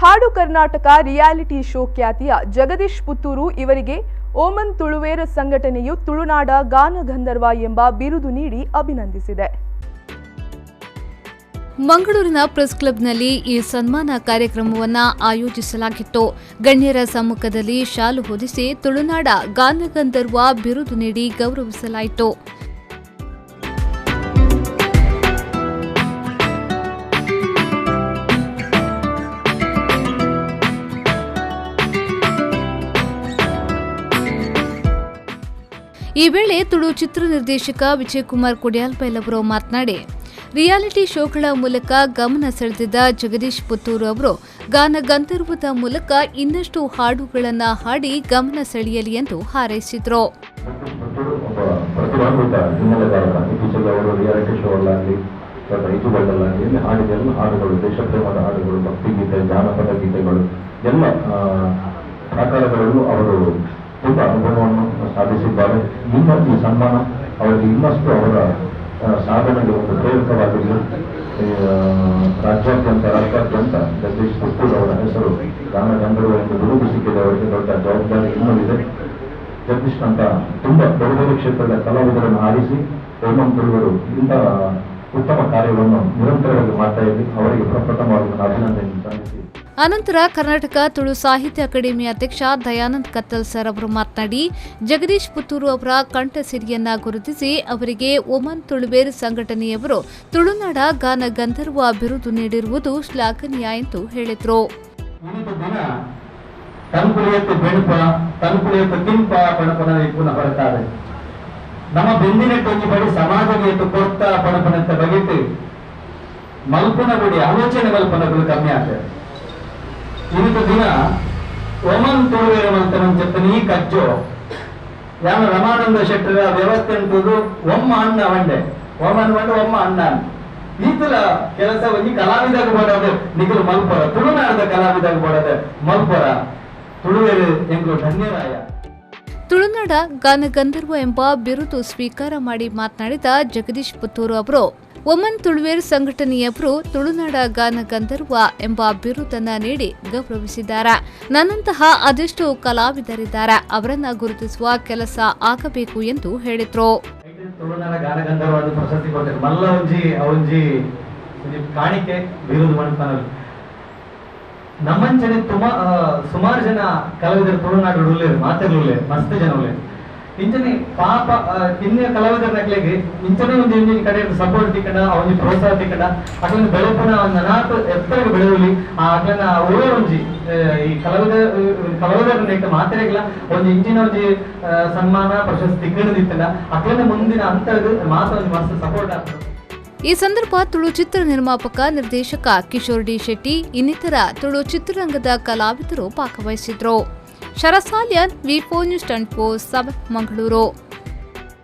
ಹಾಡು Karnataka reality show ಖ್ಯಾತಿಯ ಜಗದೀಶ್ ಪುತ್ತೂರು ಇವರಿಗೆ ಓಮನ್ ತುಳುವೇರ ಸಂಘಟನೆಯು ತುಳುನಾಡ ಗಾನಗಂಧರ್ವ ಎಂಬ ಬಿರುದು ನೀಡಿ ಅಭಿನಂದಿಸಿದೆ. ಮಂಗಳೂರಿನ ಪ್ರೆಸ್ ಕ್ಲಬ್ನಲ್ಲಿ ಈ ಸನ್ಮಾನ ಕಾರ್ಯಕ್ರಮವನ್ನು ಆಯೋಜಿಸಲಾಗಿತ್ತು. ಗಣ್ಯರ ಸಮ್ಮುಖದಲ್ಲಿ ಶಾಲು ಹೊದಿಸಿ ತುಳುನಾಡ ಗಾನಗಂಧರ್ವ ಬಿರುದು ನೀಡಿ ಗೌರವಿಸಲಾಯಿತು. ಈ ವೇಳೆ ತುಳು ಚಿತ್ರ ನಿರ್ದೇಶಕ ವಿಜಯಕುಮಾರ್ ಕೊಡಿಯಾಲ್ಬೈಲ್ ಅವರು ಮಾತನಾಡಿ, ರಿಯಾಲಿಟಿ ಶೋಗಳ ಮೂಲಕ ಗಮನ ಸೆಳೆದಿದ್ದ ಜಗದೀಶ್ ಪುತ್ತೂರು ಅವರು ಗಾನಗಂಧರ್ವದ ಮೂಲಕ ಇನ್ನಷ್ಟು ಹಾಡುಗಳನ್ನು ಹಾಡಿ ಗಮನ ಸೆಳೆಯಲಿ ಎಂದು ಹಾರೈಸಿದರು. ಪುತ್ತೂರು ಒಬ್ಬ ಪ್ರತಿಭಾನ್ವಿತ ಹಿನ್ನೆಲೆಗಾರರ. ಇತ್ತೀಚೆಗೆ ಅವರು ರಿಯಾಲಿಟಿ ಶೋ ಅಲ್ಲಾಗಲಿ ಅಥವಾ ಯೂಟ್ಯೂಬಲ್ಲಾಗಲಿ ಎಲ್ಲಿ ಹಾಡಿದ ಎಲ್ಲ ಹಾಡುಗಳು ದೇಶಪ್ರೇಮದ ಹಾಡುಗಳು, ಭಕ್ತಿಗೀತೆ, ಜಾನಪದ ಗೀತೆಗಳು, ಎಲ್ಲ ಪ್ರಕಾರಗಳಲ್ಲೂ ಅವರು ತುಂಬ ಅನುಭವವನ್ನು ಸಾಧಿಸಿದ್ದಾರೆ. ಇನ್ನು ಈ ಸನ್ಮಾನ ಅವರಿಗೆ ಇನ್ನಷ್ಟು ಅವರ ಸಾಧನೆಗೆ ಒಂದು ಪ್ರೇರಕವಾಗಿರಲಿ. ರಾಜ್ಯಾದ್ಯಂತ, ರಾಷ್ಟ್ರಾದ್ಯಂತ ಜಗದೀಶ್ ಪುತ್ತೂರು ಅವರ ಹೆಸರು ಗಾನಗಂಧರ್ವ ಎಂದು ಬಿರುದು ಸಿಕ್ಕಿದೆ. ಅವರಿಗೆ ದೊಡ್ಡ ಜವಾಬ್ದಾರಿ ಇನ್ನೂ ಇದೆ. ಜಗದೀಶ್ ಅಂತ ತುಂಬ ಬೇರೆ ಬೇರೆ ಕ್ಷೇತ್ರದ ಕಲಾವಿದರನ್ನು ಆರಿಸಿ ಹೇಮಂತ್ ತುಳುವರು ಇಂಥ ಉತ್ತಮ ಕಾರ್ಯವನ್ನು ನಿರಂತರವಾಗಿ ಮಾಡ್ತಾ ಇದ್ವಿ. ಅವರಿಗೆ ಪ್ರಪ್ರಥಮವಾಗಿ ನಾನು ಅಭಿನಂದನೆ ಸಲ್ಲಿಸಿ. ಅನಂತರ ಕರ್ನಾಟಕ ತುಳು ಸಾಹಿತ್ಯ ಅಕಾಡೆಮಿ ಅಧ್ಯಕ್ಷ ದಯಾನಂದ್ ಕತ್ತಲ್ ಸರ್ ಅವರು ಮಾತನಾಡಿ, ಜಗದೀಶ್ ಪುತ್ತೂರು ಅವರ ಕಂಠಸಿರಿಯನ್ನ ಗುರುತಿಸಿ ಅವರಿಗೆ ಒಮನ್ ತುಳುವೇರ್ ಸಂಘಟನೆಯವರು ತುಳುನಾಡ ಗಾನ ಗಂಧರ್ವ ಬಿರುದು ನೀಡಿರುವುದು ಶ್ಲಾಘನೀಯ ಎಂದು ಹೇಳಿದರು. ಇನಿತ ದಿನ ತನ್ಕುಳಿಯತ್ತು ಬೆಣುಪ, ತನ್ಕುಳಿಯತ್ತು ತಿಂಪ ಪಣಪನ ಇಪ್ಪುನ ಹೊರತಾರೆ. ನಮ್ಮ ಬೆಂದಿನ ಟೊಂಜಿ ಬಡಿ ಸಮಾಜಕ್ಕೆ ಎತ್ತು ಕೊರ್ತ ಪಣಪನಂತ ಬಗೆಟ್ ಮಲ್ಪುನ ಗುಡಿ ಆಲೋಚನೆ ಮಲ್ಪನಗಳು ಕಮ್ಮಿ ಆಗ್ತದೆ. ಇನಿತ ದಿನ ಒಮನ್ ತುಳುವೇರ ಮಲ್ತನಂಚ ನೀ ಕಜ್ಜೋ ಯಾನ ರಮಾನಂದ ಶೆಟ್ಟರ ವ್ಯವಸ್ಥೆ ಉಂಟುದು. ಒಮ್ಮ ಅಣ್ಣ ವಂಡೆ, ಒಮ್ಮನ್ ವಂಡೆ, ಒಮ್ಮ ಅಣ್ಣ. ಈತಲ ಕೆಲಸ ಒಂಜಿ ಕಲಾವಿದಾಗ ಬೋಡಾದ ನಿಕಲು ಮಲ್ಪೊರ, ತುಳುನಾಡದ ಕಲಾವಿದಾಗ ಬೋಡಾದ ಮಲ್ಪೊರ. ತುಳುವೇರು ಎಂಗ್ಲು ಧನ್ಯರಾಯ. ತುಳುನಾಡ ಗಾನಗಂಧರ್ವ ಎಂಬ ಬಿರುದು ಸ್ವೀಕಾರ ಮಾಡಿ ಮಾತನಾಡಿದ ಜಗದೀಶ್ ಪುತ್ತೂರು ಅವರು, ಒಮನ್ ತುಳುವೇರ್ ಸಂಘಟನೆಯವರು ತುಳುನಾಡ ಗಾನಗಂಧರ್ವ ಎಂಬ ಬಿರುದನ್ನ ನೀಡಿ ಗೌರವಿಸಿದ್ದಾರೆ. ನನ್ನಂತಹ ಅದೆಷ್ಟೋ ಕಲಾವಿದರಿದ್ದಾರೆ, ಅವರನ್ನ ಗುರುತಿಸುವ ಕೆಲಸ ಆಗಬೇಕು ಎಂದು ಹೇಳಿದರು. ತುಳುನಾಡ ಗಾನಗಂಧರ್ವ ಅದು ಪ್ರಶಸ್ತಿ ಕೊಡ್ತಾರೆ. ಮಲ್ಲ ಒಂಜಿ ಒಂಜಿ ಒಂಜಿ ಕಾಣಿಕೆ ಬಿರುದು ಮಣ್ಪನಲ್. ನಮ್ಮಂಚನೆ ತುಮ ಸುಮಾರು ಜನ ಕಲಾವಿದರು ತುಳುನಾಡು ಉಲ್ಲೇರು, ಮಾತೆರ್ಲು ಉಲ್ಲೇರು, ಮಸ್ತ್ ಜನ ಉಲ್ಲೇರು. ಇಂಚನೆ ಪಾಪ ಕಿನ್ಯ ಕಲಾವಿದರ ನಕ್ಲೆಗೆ ಇಂಚನೆ ಒಂದು ಒಂಜಿ ಕಡೆ ಸಪೋರ್ಟ್ ತಿಕ್ಕಂಡ, ಒಂಜಿ ಪ್ರೋತ್ಸಾಹ ತಿಕ್ಕಂಡ ಅಕ್ಲನ ಬೆಳಪುನ ಒಂದು ಅನಾಥ ಎತ್ತರಗೆ ಬೆಳೆಯುಲಿ. ಆ ಅಕ್ಲನ ಒಳ್ಳೆ ಒಂಜಿ ಈ ಕಲಾವಿದರ ನೆಟ್ಟ ಮಾತೆರೆಗ್ಲ ಒಂಜಿ ಇಂಚಿನ ಒಂಜಿ ಸನ್ಮಾನ ಪ್ರಶಸ್ತಿ ತಿಕ್ಕಣದಿತ್ತಂಡ ಅಕ್ಲನ ಮುಂದಿನ ಅಂತದ್ದು ಮಾತ ಒಂಜಿ ಮಸ್ತ್ ಸಪೋರ್ಟ್ ಆಗ್ತದೆ. ಈ ಸಂದರ್ಭ ತುಳು ಚಿತ್ರ ನಿರ್ಮಾಪಕ ನಿರ್ದೇಶಕ ಕಿಶೋರ್ ಡಿ ಶೆಟ್ಟಿ, ಇನ್ನಿತರ ತುಳು ಚಿತ್ರರಂಗದ ಕಲಾವಿದರು ಭಾಗವಹಿಸಿದ್ರು. ಶರಸಾಲ್ಯನ್, ವಿ 4 ನ್ಯೂಸ್ 24/7, ಮಂಗಳೂರು.